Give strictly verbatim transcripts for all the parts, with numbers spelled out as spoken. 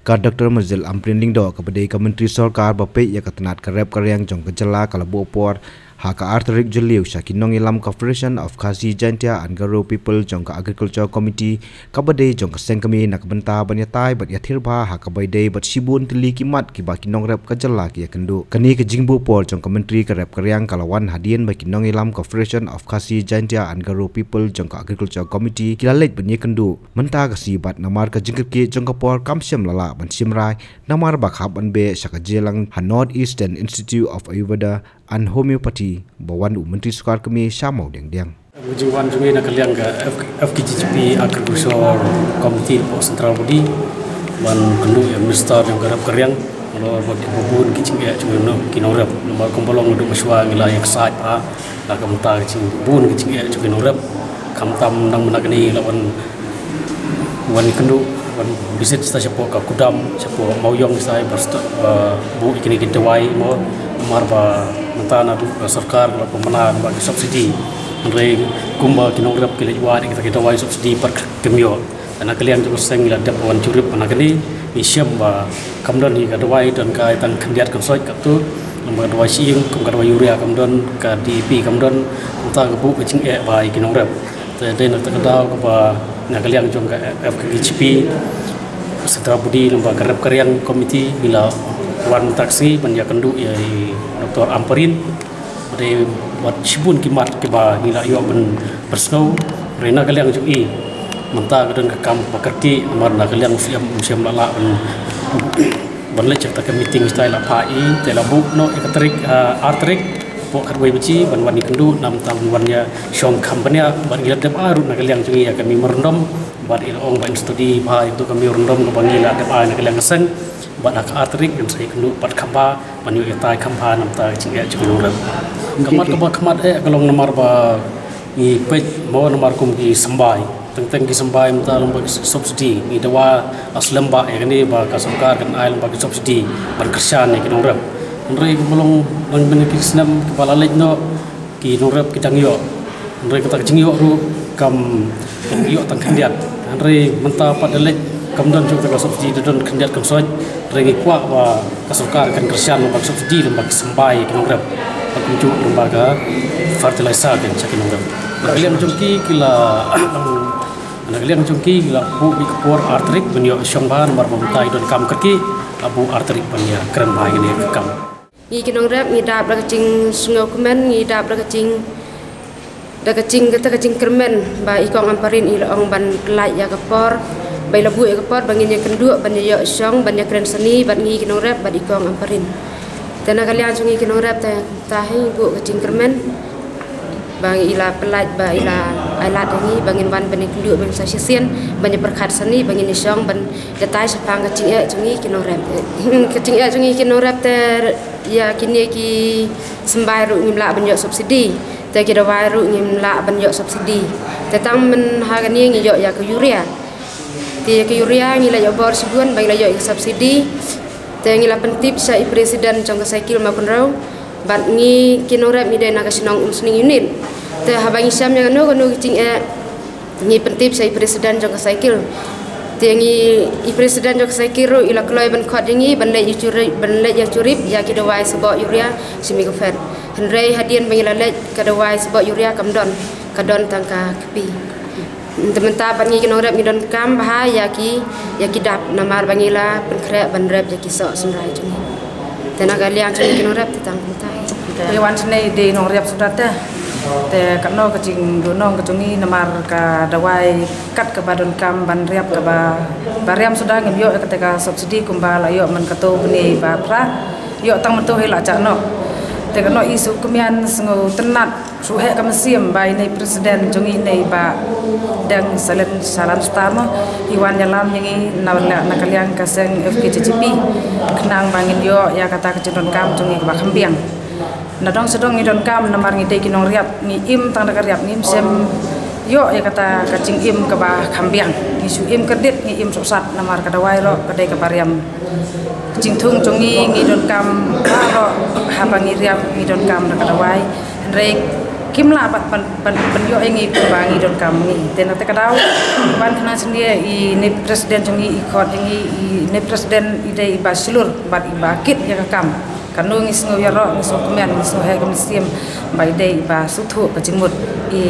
Ka Doctor Marzil Ampareen Lyngdoh, kaba dei ka Myntri Sorkar ba peit ïa ka tnat ka rep ka riang jong ka jylla, ka la buh por ha ka ar tarik Jylliew sha ki nongïalam ka Federation of Khasi Jaintia and Garo People jong ka Agriculture Committee, kaba dei jong ka seng kmie, na ka bynta ban ïatai bad ïathir bha ha kaba ïadei bad shibun tylli ki mat kiba ki nongrep ka jylla ki ïakynduh. Kane ka jingbuh por jong ka Myntri ka rep ka riang ka la wan hadien ba ki nongïalam ka Federation of Khasi Jaintia and Garo People jong ka Agriculture Committee ki la leit ban ïakynduh mynta ka sngi bad namar ka jingkyrkieh jong ka por kam shym la lah ban shim rai namar ba ka hap ban beh sha ka jingïalang ha North Eastern Institute of Ayurveda and Homeopathy ba wan u Myntri Sorkar kmie sha Mawdiangdiang. Ka jingwan jong ngi na ka liang ka F-, FKJGP Agriculture Committee hapoh Central Body ban kynduh ïa u Minister jong ka rep ka riang, halor ba ki, ba bun ki jingeh jong ki nongrep, namar kumba long naduh mynshuwa ngi la ïa ksaid bha na ka bynta ka jing, bun ki jingeh jong ki nongrep. Khamtam nang mynta kane la wan, wan kynduh, wan visit sa shapoh ka Kudam, shapoh Mawïong sa, ba st-, ba buh ïa kine ki dawai mo, namar ba mynta naduh ka sorkar la pynmynna ba ki subsidy. Hynrei kumba ki nongrep ki leit wad ïa kita ki dawai subsidy pat kim ïoh. Te na ka liang jong ka seng ngi la dep wan jurip mynta kane, ngi shem ba kam don hi ka dawai, don ka tang khyndiat kynsoit katto, namar ka dawai shyieng, kum ka dawai urea kam don, ka DAP kam don, kumta ka buh ka jingeh bha ïa ki nongrep. Te dei na kata ka daw kaba na ka liang jong ka FKJGP Central Body, lyngba ka rep ka riang committee, ngi la wan mynta ka sngi ban ïakynduh ïa i Doctor Ampareen. Ba dei wat shibun ki mat kiba ngi la ïoh ban pynsngew. Hynrei na ka liang jong i, mynta ka don ka kam ba kyrkieh, namar na ka liang u Syiem um shym la lah ban, ban leit sha kata ka meeting, sha tai la phah i, te la buh noh ïa ka tarik, ah, ar tarik, hapoh khatwei baje ban wan ïakynduh, namar ban wan ïashong kham bniah. Bad ngi la dep ai ruh na ka liang jong i ïa ka memorandum, bad i la ong ba in study bha ïa kato ka memorandum kaba ngi la dep ai na ka liang ka seng. Bad ha ka ar tarik ngin sa ïakynduh pat kham bha ban ïoh ïatai kham bha namar ka jingeh jong ki nongrep. Ka mat kaba khmat eh ka long namar ba ngi peit mo namar kum ki symbai. Teng teng ki symbai mynta lyngba ki subsidy. Ngi dawa ha slem ba ïa kane ba ka sorkar kan ai lyngba ki subsidy ban kyrshan ïa ki nongrep. Hynrei kumba long nang mynne ki snem kiba la leit noh, ki nongrep ki dang ïoh. Hynrei kata ka jingïoh ruh kam ïoh tang khyndiat. Hynrei mynta pat da leit kam don shuh kata ka subsidy, da don khyndiat kynsoit. Hynrei ngi kwah ba ka sorkar kan kyrshan lyngba ka subsidy lyngba ki symbai ki nongrep, bad kumjuh lyngba ka fertilizer kan sha ki nongrep. Na ka liang jong ki, ki la, na ka liang jong ki, ki la buh beit ka por ar tarik ban ïoh shong bha namar ba mynta i donkam kyrkieh, la buh ar tarik ban ïakren bha ïa kane ka kam. Ngi ki nongrep ngi dap da ka jingsngewkmen, ngi dap da ka jing, da ka jing, kata ka jingkyrmen ba i Kong Ampareen i la ong ban lait ïa ka por, ba i la buh ïa ka por ba ngin ïakynduh ban ïa ïoh shong ban ïakren sani bad ngi ki nongrep bad i Kong Ampareen. Te na ka liang jong ngi ki nongrep te, te hi buh ka jingkyrmen ba i la pynlait, ba i la ai lad ïa ngi ba ngin wan ban ïakynduh bad sa shisien ban ïapyrkhat sani ba ngin ïa shong ban ïatai shaphang ka jingeh jong ngi ki nongrep. Ka jingeh jong ngi ki nongrep te ïa kine ki symbai ruh ngim lah ban ïoh subsidy. Te ki dawai ruh ngim lah ban ïoh subsidy. Te tang myn ha kane ngi ïoh ïa ka urea. Te ïa ka urea ngi la ïoh bor shibun ba ngi la ïoh ïa ka subsidy. Te ngi la pyntip sha i president jong ka cycle Mawkynrew. Bad ngi ki nongrep ngi dei na ka shnong Umsning unit. Te haba ngi shem ïa kano kano ka jingeh, ngi pyntip sha i president jong ka cycle. Te ngi, i president jong ka cycle ruh i la kloi ban khot ïa ngi ban leit ïa jurip, ban leit ïa jurip ïa ki dawai sboh urea shi Micofert. Hynrei hadien ba ngi la leit ka dawai sboh urea kam don, ka don tang ka kpi. Te mynta pat ngi ki nongrep ngi donkam bha ïa ki, ïa ki dap namar ba ngi la pynkhreh ban rep ïa ki soh synrai jong ngi. Te na ka liang jong ngi ki nongrep te tang kumta. Te wan shane dei nongrep suda te. Te kano ka jingdonong ka jong ngi namar ka dawai kat kaba donkam ban rep kaba, ba rep suda ngim ïoh ïa kata ka subsidy kumba la ïoh man kato bnai ba phra. Ïoh tang mynta hi la jah noh. Te kano i Sukmian Sngewtynnat Shu heh ka mynsiem ba ine i president jong ngi ine i Bah Deng Salen Salam Star mo, i wan ïalam ïa ngi na, na, na ka liang ka seng F K J G P. Khnang ba ngin ïoh ïa kata ka jingdonkam jong ngi kaba kham biang. Na dong sha dong ngi donkam namar ngi dei ki nongriap, ngi im tang da ka riap, ngim shym ïoh ïa kata ka jingim kaba kham biang. Ngi shu im kyrdiat, ngi im sohsat namar ka dawai ruh ka dei kaba riam. Jingthung jong ngi ngi donkam baroh haba ngi riam ngi donkam da ka dawai. Hynrei Kim lah ban, ban, ban, ban ïoh ïa ngi kumba ngi donkam ngi. Te na kata ka daw, ban kane ka sngi i ne president jong ngi i khot ïa ngi, i ne president i dei i Bah Shlur bad i Bah Kit ïa ka kam. Kano ngi sngew ïaroh, ngi sngew kmen, ngi sngew heh ka mynsiem ba i dei i Bah sngewthuh ka jingmut, i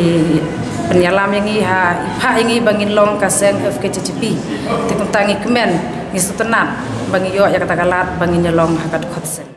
pynïalam ïa ngi ha, i phah ïa ngi ba ngin long ka seng F K J G P. Te kumta ngi kmen, ngi sngewtynnat ba ngi ïoh ïa kata ka lad ba ngin ïalong ha ka dkhot seng.